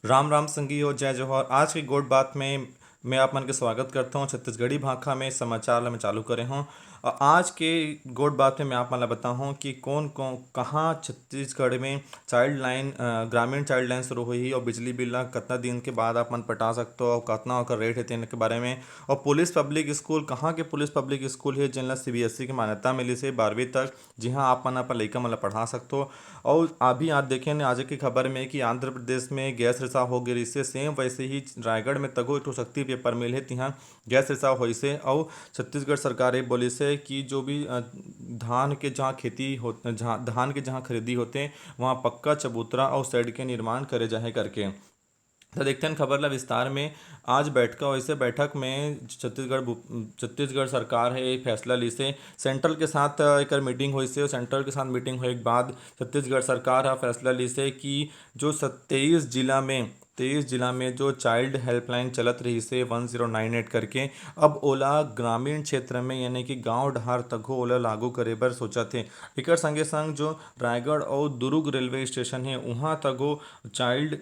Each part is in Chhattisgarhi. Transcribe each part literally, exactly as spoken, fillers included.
राम राम संगी हो, जय जोहार। आज के गोठ बात में मैं आप मन के स्वागत करता हूँ छत्तीसगढ़ी भाखा में। समाचार ला मैं चालू करे हूँ। अ, आज के गोठ बात में मैं आप मन ला बताहूँ कि कौन कौन, कहाँ छत्तीसगढ़ में चाइल्ड लाइन, अ, ग्रामीण चाइल्ड लाइन शुरू होही और बिजली बिल ला कतना दिन के बाद आप मन पटा सकते हो और कतना ओकर रेट है तेन के बारे में। और पुलिस पब्लिक स्कूल, कहाँ के पुलिस पब्लिक स्कूल है जिन ला सीबीएसई की मान्यता मिली से बारहवीं तक, जिहाँ आप मन अपन लइका मन ला पढ़ा सकते हो। और अभी आज देखे ने आज की खबर में कि आंध्र प्रदेश में गैस रिसाव हो गए रिसे, सेम वैसे ही रायगढ़ में तगो एक ठो शक्ति पेपर मिल है, तिहाँ गैस रिसाव होइसे। और छत्तीसगढ़ सरकार ये बोलिसे कि जो भी, अ, धान के जहाँ खेती हो, जहाँ धान के जहाँ खरीदी होते, वहाँ पक्का चबूतरा और शेड के निर्माण करे जाहे करके। तो देखते हैं खबर ला विस्तार में। आज बैठका होइसे, बैठक में छत्तीसगढ़ भू-, छत्तीसगढ़ सरकार है एक फैसला लिसे। सेंट्रल के साथ, अ, एकर मीटिंग होइसे और सेंट्रल के साथ मीटिंग होए के बाद छत्तीसगढ़ सरकार ह फैसला लिसे कि जो सत्ताईस जिला में, तेईस जिला में जो चाइल्ड हेल्पलाइन चलत रहिसे वन जीरो नाइन एट करके, अब ओला ग्रामीण क्षेत्र में यानी कि गांव डहार तको ओला लागू करे बर सोचत हे। एकर संगे संग जो रायगढ़ और दुर्ग रेलवे स्टेशन है, उहाँ तको चाइल्ड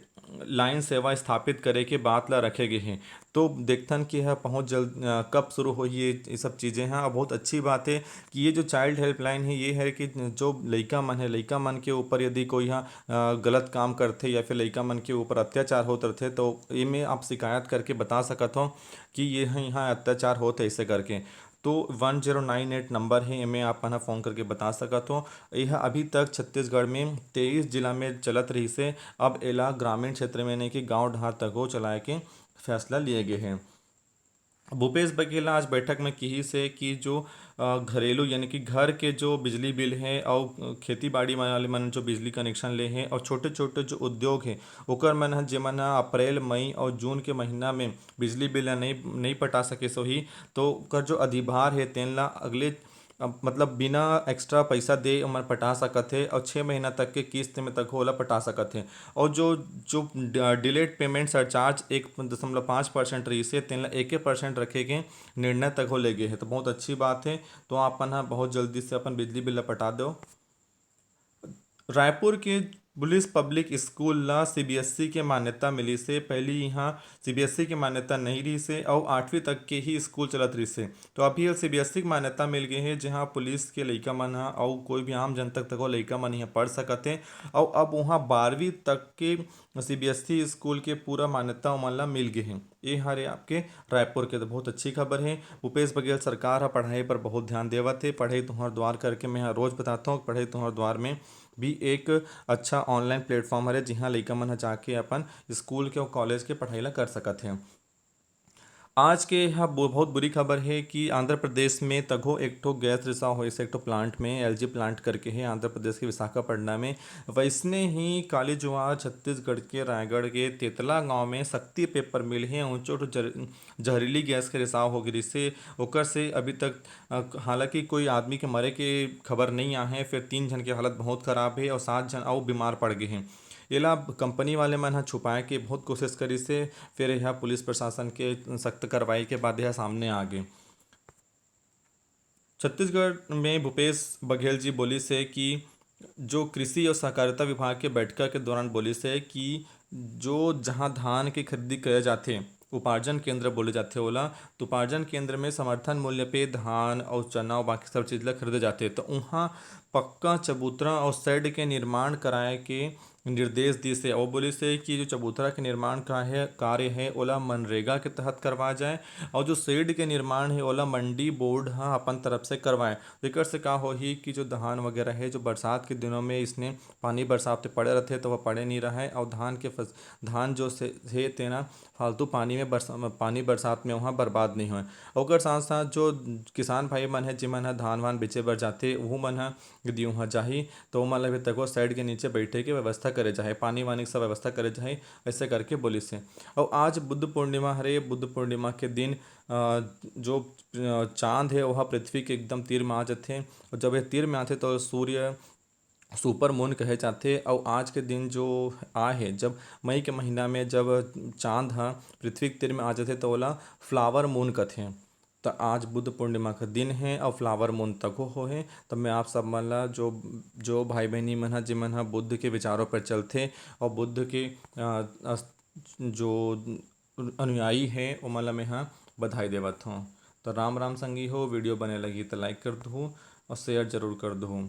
लाइन सेवा स्थापित करे के बात ला रखे गे हे। तो देखथन कि यह पहुँच जल्द, अ, कब शुरू होही, ये, ये सब चीज़ें हैं। और बहुत अच्छी बात है कि ये जो चाइल्ड हेल्पलाइन है, ये है कि जो लइका मन है, लइका मन के ऊपर यदि कोई ह, अ, गलत काम करथे या फिर लइका मन के ऊपर अत्याचार होत रथे, तो एमे आप शिकायत करके बता सकत हो कि ये ह, यहाँ अत्याचार होत है, ऐसे करके। तो वन जीरो नाइन एट नंबर है, एमे आप मन ह फ़ोन करके बता सकत हो। यह अभी तक छत्तीसगढ़ में तेईस जिला में चलत रहिसे, अब एला ग्रामीण क्षेत्र में यानी कि गांव डहार तको चलाए के फैसला लिए गे हे। भूपेश बघेल आज बैठक में किहिस हे कि जो, अ, घरेलू यानी कि घर के जो बिजली बिल हे और खेती बाड़ी वाले मन जो बिजली कनेक्शन ले हे और छोटे-छोटे जो उद्योग हे, ओकर मन ह, जेमन ह अप्रैल, मई और जून के महीना में बिजली बिल ला नई, नई पटा सके सोही, तो ओकर जो अधिभार हे तेन ला अगले, अ, मतलब बिना एक्स्ट्रा पैसा दे ओमन पटा सकत हे और छः महीना तक के किस्त में तक ओला पटा सकत हे। और जो, जो ड-, डिलेड पेमेंट सरचार्ज एक दशमलव पाँच परसेंट रहिसे, तेन ला एक परसेंट रखे के निर्णय तक हो ले गे हे। तो बहुत अच्छी बात है। तो आप मन ह बहुत जल्दी से अपन बिजली बिल ला पटा दो। रायपुर के पुलिस पब्लिक स्कूल ला सीबीएसई के मान्यता मिलिस हे। पहली इहाँ सीबीएसई के मान्यता नहीं रहिस हे अउ आठवीं तक के ही स्कूल चलत रहिस हे। तो अभी सीबीएसई के मान्यता मिल गे हे, जहाँ पुलिस के लइका मन ह अउ कोई भी आम जन तक तको लइका मन इहाँ पढ़ सकत हे। अउ अब उहाँ बारहवीं तक के सीबीएसई स्कूल के पूरा मान्यता ओमन ला मिल गे हे। ये हरे आपके रायपुर के, तो बहुत अच्छी खबर हे। भूपेश बघेल सरकार ह पढ़ाई पर बहुत ध्यान देवत हे। पढ़ई तुंहर द्वार करके मैं ह रोज बताता हूँ, पढ़ई तुंहर द्वार में भी एक अच्छा ऑनलाइन प्लेटफॉर्म हरे, जिहाँ लइका मन ह जाके अपन स्कूल के अउ कॉलेज के पढ़ाई ला कर सकत हे। आज के यह बो-, बहुत बुरी खबर हे कि आंध्र प्रदेश में तघो एक ठो गैस रिसाव होइस, एक ठो प्लांट में, एलजी प्लांट करके हे आंध्र प्रदेश के विशाखापट्टनम में। वैसने ही काली जुआर छत्तीसगढ़ के रायगढ़ के तेतला गांव में शक्ति पेपर मिल हे, ऊंचो ठो जर-, जहरीली गैस के रिसाव हो गिरिस हे। ओकर से अभी तक, अ, हालांकि कोई आदमी के मरे के खबर नहीं आ हे, फिर तीन झन के हालत बहुत खराब हे और सात झन अउ बीमार पड़ गे हे। एला कंपनी वाले मन ह छुपाए के बहुत कोशिश करिस हे, फिर यह पुलिस प्रशासन के सख्त कार्रवाई के बाद यह सामने आ गे। छत्तीसगढ़ में भूपेश बघेल जी बोलिस हे कि जो कृषि और सहकारिता विभाग के बैठका के दौरान बोलिस हे कि जो जहां धान के खरीदी करे जाथे, उपार्जन केंद्र बोले जाथे ओला, तो उपार्जन केंद्र में समर्थन मूल्य पे धान और चना और बाकी सब चीज ला खरीदे जाथे, तो उहाँ पक्का चबूतरा और शेड के निर्माण कराए के निर्देश दिस हे। अउ बोलिस हे कि जो चबूतरा के निर्माण का है, कार्य है, ओला मनरेगा के तहत करवाया जाए, और जो शेड के निर्माण है, ओला मंडी बोर्ड ह अपन तरफ से करवाए। तो एकर से का होही कि जो धान वगैरह है, जो बरसात के दिनों में इसने पानी बरसात पे पड़े रहथे, तो वह पड़े नहीं रहे, और धान के फस-, धान जो से, हे तेना फालतू पानी में बरसा-, पानी बरसात में वहाँ बर्बाद नहीं होए। ओकर साथ साथ जो किसान भाई मन है, जिमन ह धान वान बेचे बर जाथे, वहू मन ह यदि उहाँ जाही, तो ओमन ला भी तको शेड के नीचे बैठे के व्यवस्था करे जाहे, पानी वानी के सब व्यवस्था करे जाहे, ऐसे करके बोलिस हे। और आज बुद्ध पूर्णिमा हरे, बुद्ध पूर्णिमा के दिन, अ, जो, अ, चांद है, वह पृथ्वी के एकदम तीर में आ जाथे, और जब यह तीर में आथे, तो सूर्य सुपर मून कहे जाथे। और आज के दिन जो आए है, जब मई के महीना में जब चांद ह पृथ्वी के तीर में आ जाथे, तो ओला फ्लावर मून कथे। त आज बुद्ध पूर्णिमा का दिन है और फ्लावर मून तको हो है। त मैं आप सब मन ला, जो, जो भाई बहनी मन ह, जिमन ह बुद्ध के विचारों पर चलथे और बुद्ध के, अ, अस-, जो अनुयायी हे ओमन ला मैं ह बधाई देवत हूँ। तो राम राम संगी हो, वीडियो बने लगी तो लाइक कर दहू और शेयर जरूर कर दहू।